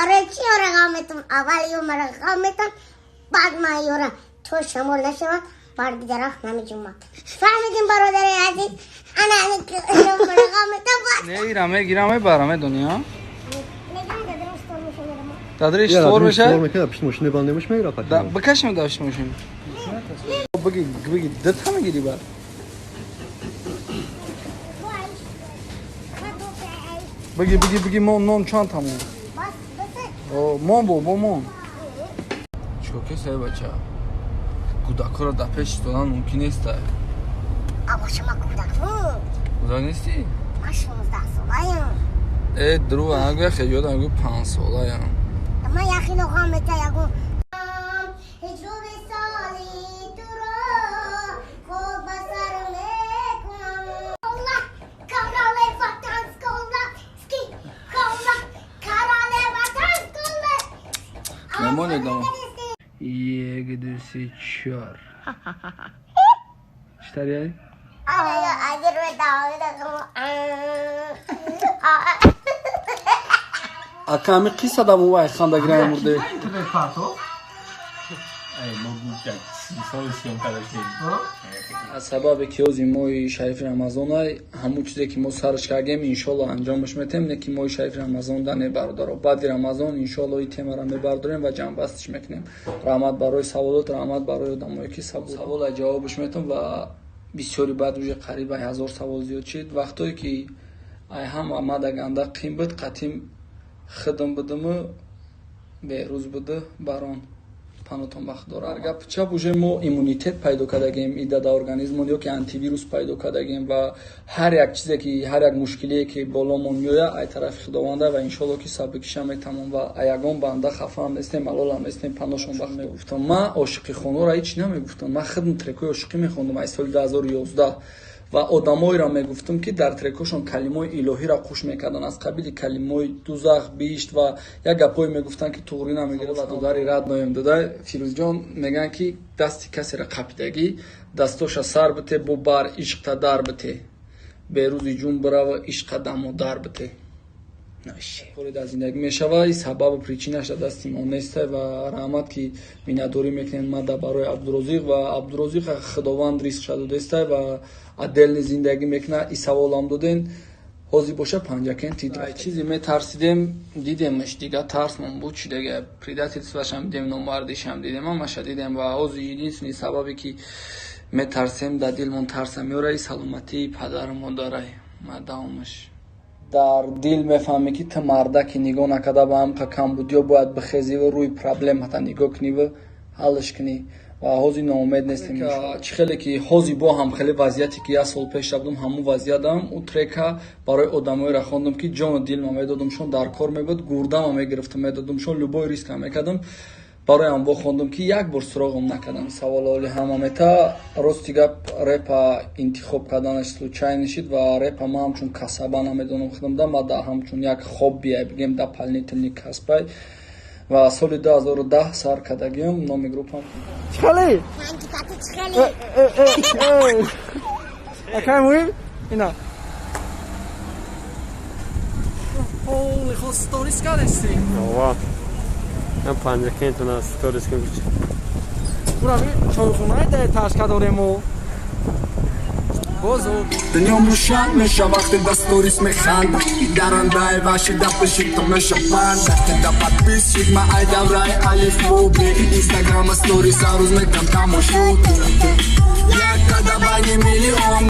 Барои чӣ ёра ғам метам? Аввал ё мара ғам метам, баъд ман ёра то шамол нашавад, барги дарахт намеҷумад. Фаҳмидим, бародари азиз? Ана мара ғам метам, баъд Не, ира мегирам, мебарам, медони, а? Мегирам, дадам стор меша, мерам. Дадри стор меша? Мекунад, пишт мошина бандемаш, мегира. Да, бикашем да пишт мошин. Биги, биги, дата мегири бад. Биги, биги, биги, мон, нон чанд тамом? О, мон бо, мон. Чико кесай, бача? Кӯдакҳоро дар пеш истодан мумкин нест. Аба, шума кӯдакму? Кӯдак нестӣ? Ман 16 солаям. Э, дурӯғ нагӯ, хеҷода нагӯ, 5 солаям. Ман яхило ғам мета ягон ҳиҷру висоли туро хоб ба сар мекунам. Королева танцкола, ски кола, королева танцкола. Мемонед дома. Як, ду, се, чор. Чӣ тариай? Ака, ами қисса даму вай хандагирай мурде. Аз сабабе ки ҳози моҳи шарифи Рамазонай, ҳамун чизе ки мо сарш кардем, иншолло анҷомаш метем, не ки моҳи шарифи Рамазон да не, бародаро. Баъди Рамазон иншолло и темаро мебардорем ва ҷамъбастиш мекунем. Раҳмат барои саволот, раҳмат барои одамое ки савола ҷавобаш метам ва бисёри баъд уже қариб ай 1000 савол зиёд шид. Вақтое ки ай ҳама мада ганда қим буд, қатим хидм будуму берӯз буду барон панотон ба худо. Ҳар гап чап, уже мо иммунитет пайдо кардагем ида да организмон ё ки антивирус пайдо кардагем ва ҳар як чизе ки, ҳар як мушкилие ки боломон меояд, ай тарафи Худованда ва иншолло ки сабукиша метамон ва ягон банда хафаам нестем, малолам нестем, паношон ба худо. Гуфтам, ман ошиқихоноро ҳеч намегуфтам, ман худм трекҳои ошиқӣ мехондам аз соли 2011 ва одамоеро мегуфтам, ки дар трекҳошон калимаҳои илоҳиро қуш мекарданд, аз қабили калимаҳои дузах, биҳишт ва як гапҳое мегуфтанд, ки туғрӣ намегирад. Ва додари рад ноем дода Фирӯзҷон мегӯянд, ки дасти касеро қапидагӣ, дастоша сар бите, бо бар ишқта дар бите, берӯзи ҷун бирава, ишқа дамодар бите. Коре дар зиндагӣ мешава, и сабабу причинаш дар дасти мо неста. Ва раҳмат, ки миннатдорӣ мекунем мада барои Абдурозиқ ва Абдурозиқ Худованд ризқша додеста ва отдельный зиндагӣ мекунад. И саволам доден, ҳозир боша Панҷакен тид чизе метарсидем, дидемаш, дига тарсмон буд чи дига, предательствашам дидем, номардишам дидем, ҳамаша дидем. Ва ҳозир единственный сабабе ки метарсем, дар дилмон тарса меора, и саломатии падару модарай. Ма давомаш дар дил мефаҳмӣ, ки ту мардаки нигоҳ накарда ба ҳамқа камбудиё бояд бихезиву рӯи проблемата нигоҳ куниву ҳаллаш кунӣ. Ва ҳозир ноумед нестем. Чӣ хеле ки ҳозир бо ҳам хеле вазъияте ки як сол пеш будам, ҳамун вазъиятам. Ӯ трека барои одамоеро хондам, ки ҷону дилма медодамшон, дар кор мебуд, гурдама мегирифтам, медодамшон, любой рискам мекардам. Барои ҳам хондам, ки як бор суроғам накардам. Савололи ҳама мета. Рости гап, репа интихоб карданаш случайно шид ва репа ман ҳамчун касаба намедонам худам, ма да ҳамчун як хобби, бигем, дополнительный касбай. Ва соли 2010 сар кардагиам, номи группам. Чихали? Акай муҳим ина. Holy, хо сторис кардести? Ова. Ман Панҷакентона сторис кардам. Бурами чойхонаи дар ташка дорем мо. Бозу. Днём рӯшан меша, вақте да сторис механда. Дарандаи ваши да пиши, то меша панда. Да подписчик ма ай давраи алиф муби. Инстаграма сторис рӯз мекам тамошо. Як қадам байни миллион.